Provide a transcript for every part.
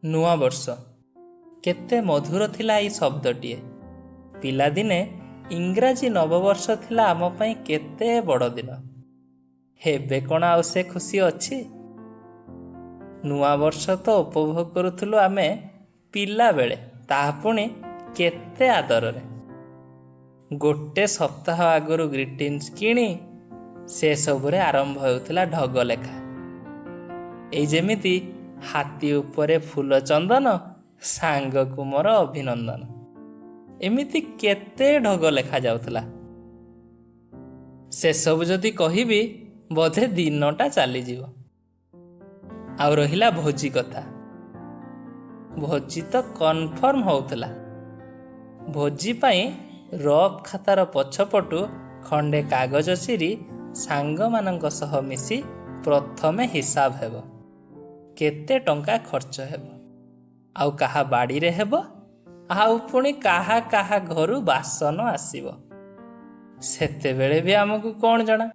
ନୂଆବର୍ଷ କେତେ ମଧୁର ଥିଲା ଏଇ ଶବ୍ଦଟିଏ। ପିଲାଦିନେ ଇଂରାଜୀ ନବବର୍ଷ ଥିଲା ଆମ ପାଇଁ କେତେ ବଡ଼ ଦିନ। ଏବେ କ'ଣ ଆଉ ସେ ଖୁସି ଅଛି? ନୂଆବର୍ଷ ତ ଉପଭୋଗ କରୁଥିଲୁ ଆମେ ପିଲାବେଳେ, ତାହା ପୁଣି କେତେ ଆଦରରେ। ଗୋଟେ ସପ୍ତାହ ଆଗରୁ ଗ୍ରିଟିଂସ୍ କିଣି ସେସବୁରେ ଆରମ୍ଭ ହେଉଥିଲା ଢଗ ଲେଖା। ଏଇ ଯେମିତି ହାତୀ ଉପରେ ଫୁଲ ଚନ୍ଦନ, ସାଙ୍ଗକୁ ମୋର ଅଭିନନ୍ଦନ। ଏମିତି କେତେ ଢଗ ଲେଖା ଯାଉଥିଲା। ସେସବୁ ଯଦି କହିବି, ବୋଧେ ଦିନଟା ଚାଲିଯିବ। ଆଉ ରହିଲା ଭୋଜି କଥା। ଭୋଜି ତ କନଫର୍ମ ହଉଥିଲା। ଭୋଜି ପାଇଁ ରଫ୍ ଖାତାର ପଛପଟୁ ଖଣ୍ଡେ କାଗଜ ଚିରି ସାଙ୍ଗମାନଙ୍କ ସହ ମିଶି ପ୍ରଥମେ ହିସାବ ହେବ, କେତେ ଟଙ୍କା ଖର୍ଚ୍ଚ ହେବ, ଆଉ କାହା ବାଡ଼ିରେ ହେବ, ଆଉ ପୁଣି କାହା କାହା ଘରୁ ବାସନ ଆସିବ। ସେତେବେଳେ ବି ଆମକୁ କ'ଣ ଜଣା?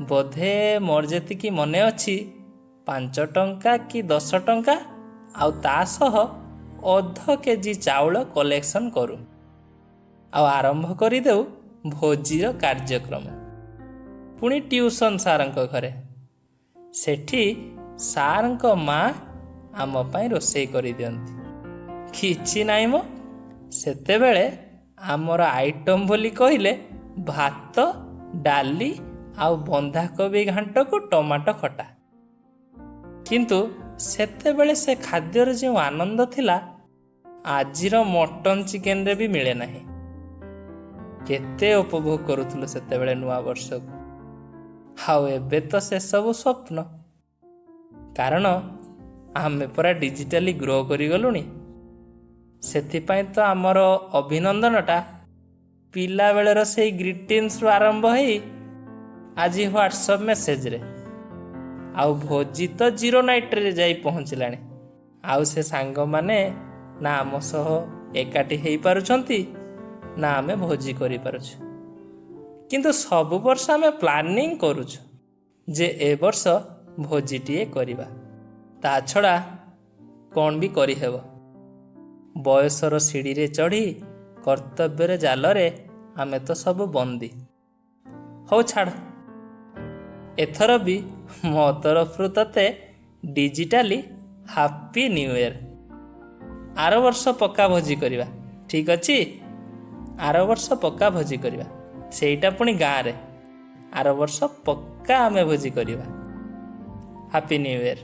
ବୋଧେ ମୋର ଯେତିକି ମନେ ଅଛି, 5 ଟଙ୍କା କି 10 ଟଙ୍କା ଆଉ ତା ସହ ଅଧ କେଜି ଚାଉଳ କଲେକ୍ସନ୍ କରୁ ଆଉ ଆରମ୍ଭ କରିଦେଉ ଭୋଜିର କାର୍ଯ୍ୟକ୍ରମ। ପୁଣି ଟ୍ୟୁସନ୍ ସାରଙ୍କ ଘରେ। ସେଠି ସାରଙ୍କ ମା ଆମ ପାଇଁ ରୋଷେଇ କରିଦିଅନ୍ତି। କିଛି ନାହିଁ ମ, ସେତେବେଳେ ଆମର ଆଇଟମ୍ ବୋଲି କହିଲେ ଭାତ, ଡାଲି ଆଉ ବନ୍ଧାକୋବି ଘାଣ୍ଟକୁ ଟମାଟୋ ଖଟା। କିନ୍ତୁ ସେତେବେଳେ ସେ ଖାଦ୍ୟର ଯେଉଁ ଆନନ୍ଦ ଥିଲା, ଆଜିର ମଟନ୍ ଚିକେନରେ ବି ମିଳେ ନାହିଁ। କେତେ ଉପଭୋଗ କରୁଥିଲୁ ସେତେବେଳେ ନୂଆ ବର୍ଷକୁ। ଆଉ ଏବେ ତ ସେସବୁ ସ୍ୱପ୍ନ, କାରଣ ଆମେ ପରା ଡିଜିଟାଲି ଗ୍ରୋ କରିଗଲୁଣି। ସେଥିପାଇଁ ତ ଆମର ଅଭିନନ୍ଦନଟା ପିଲାବେଳର ସେଇ ଗ୍ରିଟିଂସରୁ ଆରମ୍ଭ ହେଇ ଆଜି ହ୍ୱାଟ୍ସଅପ୍ ମେସେଜରେ, ଆଉ ଭୋଜି ତ ଜିରୋ ନାଇଟ୍ରେ ଯାଇ ପହଞ୍ଚିଲାଣି। ଆଉ ସେ ସାଙ୍ଗମାନେ ନା ଆମ ସହ ଏକାଠି ହେଇପାରୁଛନ୍ତି, ନା ଆମେ ଭୋଜି କରିପାରୁଛୁ। କିନ୍ତୁ ସବୁ ବର୍ଷ ଆମେ ପ୍ଲାନିଂ କରୁଛୁ ଯେ ଏ ବର୍ଷ ଭୋଜିଟିଏ କରିବା। ତା ଛଡ଼ା କ'ଣ ବି କରିହେବ? ବୟସର ସିଡ଼ିରେ ଚଢ଼ି କର୍ତ୍ତବ୍ୟର ଜାଲରେ ଆମେ ତ ସବୁ ବନ୍ଦୀ। ହଉ ଛାଡ଼, ଏଥର ବି ମୋ ତରଫରୁ ତତେ ଡିଜିଟାଲି ହାପି ନ୍ୟୁ ଇୟର। ଆର ବର୍ଷ ପକ୍କା ଭୋଜି କରିବା, ଠିକ୍ ଅଛି? ଆର ବର୍ଷ ପକ୍କା ଭୋଜି କରିବା, ସେଇଟା ପୁଣି ଗାଁରେ। ଆର ବର୍ଷ ପକ୍କା ଆମେ ଭୋଜି କରିବା। Happy new year.